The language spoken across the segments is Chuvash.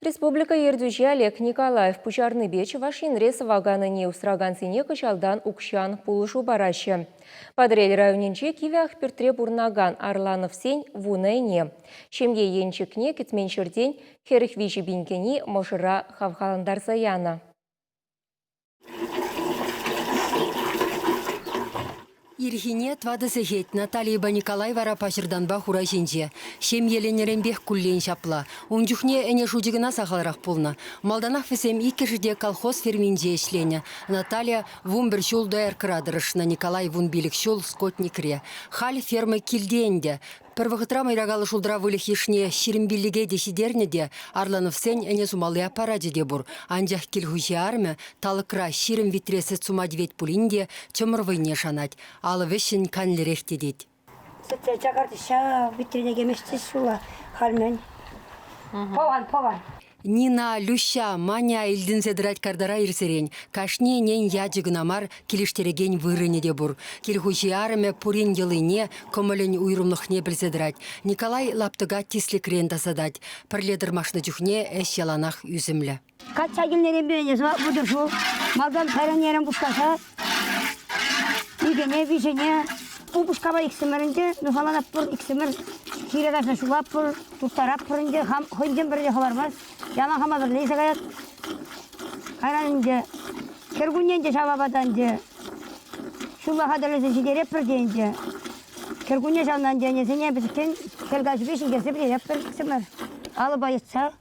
Республика ертӳҫи Олег Николаев пуҫарнипе Чӑваш Енре сӑвакан ӗне усракансене кӑҫалтан укҫан пулӑшу параҫҫӗ. Патӑрьел районӗнче Кивӗ Ахпӳртре пурӑнакан Арлановсен вунӑ ӗне. Ҫемье енчӗкне кӗтмен ҫӗртен 43 пин кӗни мӑшӑра хавхалантарса янӑ. Ирхине тӑватӑ сехет Наталийӑпа Николай вара паҫӑртанпах ура ҫинче. Ҫемьеленнӗренпех куллен ҫапла. Ун чухне ӗне шучӗ кӑна сахалрах пулнӑ. Малтанах вӗсем иккӗшӗ те колхоз ферминче ӗҫленӗ. Наталья 11 ҫул дояркӑра тӑрӑшнӑ, Николай 15 ҫул скотникре. Халь ферма килте ӗнтӗ. Пӗр вӑхӑтра мӑйракаллӑ шултра выльӑх йышне 25-е те ҫитернӗ те, Арлановсен ӗне сумалли аппарачӗ те пур. Анчах кил хуҫи арӑмӗ талӑкра 20 витре сӗт сума тивет пулин те чӑмӑр вӑйне шанать, алӑ вӗҫҫӗн канлӗрех тетет. Сӗтре чакарчӗ ҫав витрене кӗмест ҫула халь мӗн. Пӑван, пӑван. Нина, Люҫҫа, Маня илтӗнсе тӑрать картара ирсерен. Кашни ӗнен ячӗ кӑна мар, килӗштерекен вырӑнӗ те пур. Кил хуҫи арӑмӗ пурин йӑлине, кӑмӑлӗн уйрӑмлӑхне пӗлсе тӑрать. Николай лаптӑка тислӗкрен тасатать. Пӗрле тӑрмашнӑ чухне ӗҫ яланах ӳсӗмлӗ. Качча килнӗренпе ӗне вутӑ ҫул. Малтан кайран пуҫласа икӗне, виҫӗне упӑшкапа иксӗмӗр ӗнтӗ нушаланатпӑр, иксӗмӗр хире кайса ҫулатпӑр, турттаратпӑр ӗнтӗ, хам хӑйӗнчен пӗрле хӑвармасть. Ялан хама пӗрле илсе каять. Кайран ӗнтӗ кӗркунне ӗнтӗ ҫав апата ӗнтӗ ҫулла хатӗрлесе ҫитеретпӗр те ӗнтӗ. Кӗркунне ҫавна ӗнтӗ ӗнесене пӗчӗккӗн хӗл каҫипе ҫитерсе пӗтеретпӗр иксӗмӗр. Алӑпа йӑтса.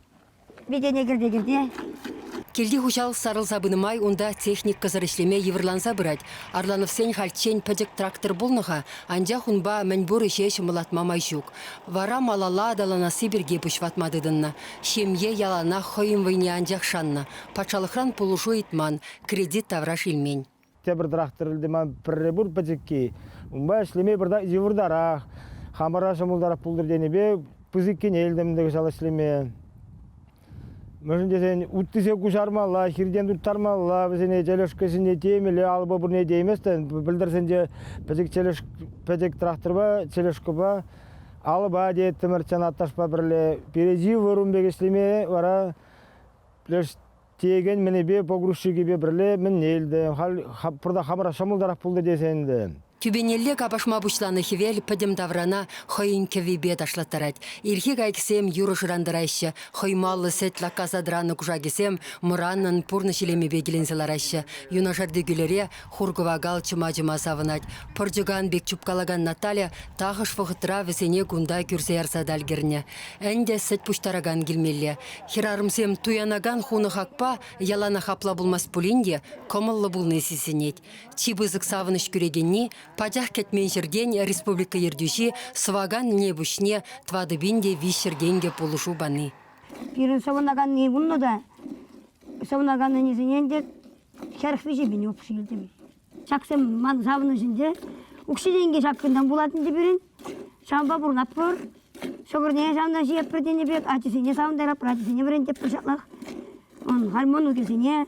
Витене кӗрте-кӗрте. Килти хуҫалӑх сарӑлса пынӑ май унта техникӑсӑр ӗҫлеме йывӑрланса пырать. Арлановсен хальччен пӗчӗк трактор пулнӑ-ха, анчах унпа мӗнпур ӗҫе ҫӑмӑллатма май ҫук. Вара малалла аталанасси пирки пуҫ ватма тытӑннӑ. Ҫемье яланах хӑйӗн вӑйне анчах шаннӑ, патшалӑхран пулӑшу ыйтман, кредит тавраш илмен. Тепӗр трактор илтӗм пӗрре пур пӗчӗкки. Унпа ӗҫлеме пӗртак йывӑртарах. Хамӑра ҫӑмӑлтарах пултӑр тенипе пысӑккине илтӗм те кӑҫал ӗҫлеме. Мӗншӗн тесен уттисе куҫармалла, хиртен турттармалла, вӗсене тележкӑсене темелле, алӑпа пурне теейместӗн. Пӗлтӗрсенче пӗчӗк челеш, пӗчӗк тракторпа, тележкӑпа алӑпа теттӗмӗр чанатташпа пӗрле. Пире йывӑр ун пек ӗҫлеме вара леш теекен мӗнӗпе погрузчикӗпе пӗрле мӗнне илтӗм. Халь пӑртак хамӑра ҫӑмӑлтарах пултӑр тесе ӗнтӗ. Тӳпенелле капашма пуҫланӑ хӗвел пӗтӗм таврана хӑйӗн кӗввипе ташлаттарать. Ирхи кайӑксем юрӑ шӑрантараҫҫӗ, хӑймаллӑ сӗт лаккаса тӑранӑ кушакӗсем мӑранӑн пурнӑҫ илемӗпе киленсе лараҫҫӗ. Юнашарти кӳлӗре хур-кӑвакал чӑма-чӑма савӑнать. Пӑрчӑкан пек чупкалакан Наталья тахӑш вӑхӑтра вӗсене кунта кӳрсе ярса та ӗлкӗрнӗ. Ӗнтӗ сӗт пуҫтаракан килмелле. Хӗрарӑмсем туянакан хунӑ хакпа яланах апла пулмасть пулин те кӑмӑллӑ пулни сисӗнет. Чи пысӑк савӑнӑҫ кӳрекенни пачах кӗтмен ҫӗртен республика ертӳҫи сӑвакан ӗне пуҫне 4 пин те 300 тенкӗ пулӑшу пани. Пирӗн сӑвӑнаканни пулнӑ та сӑвӑнакан ӗнесене ӗнтӗ 43 пин укҫи илтӗм. Ҫаксем ман савӑнӑҫӗнче укҫи-тенки ҫаккӑнтан пулать ӗнтӗ пирӗн. Ҫавӑнпа пурӑнатпӑр. Ҫӑкӑрне ҫавна ҫиетпӗр тенӗ пек, ачисене савӑнтаратпӑр, ачисене вӗрентетпӗр ҫаплах. Халь мӑнукӗсене,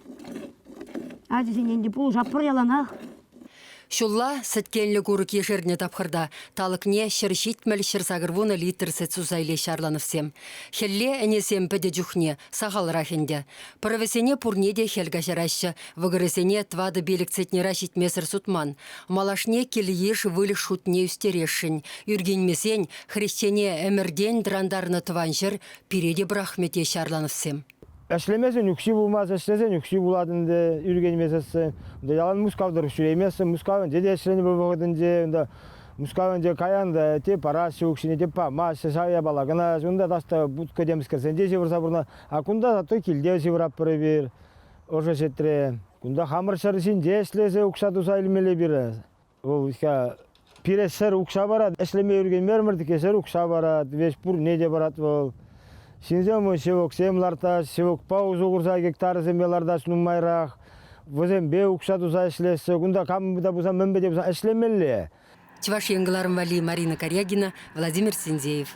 ачисене ӗнтӗ пулӑшатпӑр яланах. Ҫулла сӗткенлӗ курӑк ешернӗ тапхӑрта талӑкне 170 180 литр сӗт суса илеҫҫӗ Арлановсем. Хӗлле ӗнесем пӗтӗ чухне сахалрах ӗнтӗ. Пӑрӑвӗсене пурне те хӗл каҫараҫҫӗ, вӑкӑрӗсене тӑватӑ-пилӗк центнера ҫитмесӗр сутман. Малашне кил-йыш выльӑх шутне ӳстересшӗн. Ӳркенмесен хресчене ӗмӗртен тӑрантарнӑ тӑван ҫӗр пире те пӑрахмӗ теҫҫӗ Арлановсем. Ӗҫлемесен укҫи пулмасть, ӗҫлесен укҫи пулать ӗнтӗ, ӳркенмесессӗн. Унта ялан Мускав тӑрӑх ҫӳрейместӗн, Мускавӗнче те ӗҫленӗ пӗр вӑхӑтӗнче, унта Мускавӗнче каян та те параҫҫӗ укҫине, те памаҫҫӗ, ҫав япала кӑна. Унта таҫта будка темскерсенче ҫывӑрса пурӑнать. А кунта зато килте ҫывӑратпӑр эпир, ӑшӑ ҫӗтре. Кунта хамӑр ҫӗр ҫинче ӗҫлесе укҫа туса илмелле пире. Вӑл пире ҫӗр укҫа парать, ӗҫлеме ӳркенмерӗмӗр тӗке ҫӗр укҫа парать, веҫ пурне те парать вӑл. Ҫынсем ҫевоксем лартаҫ, ҫевокпа усӑ курса гектарсемпе лартаҫ нумайрах. Вӗсемпе укҫа туса ӗҫлеҫҫӗ. Кунта кам та пулсан, мӗнпе те пулсан ӗҫлемелле. Чӑваш Ен кӑларӑм валли Марина Карягина, Владимир Синдеев.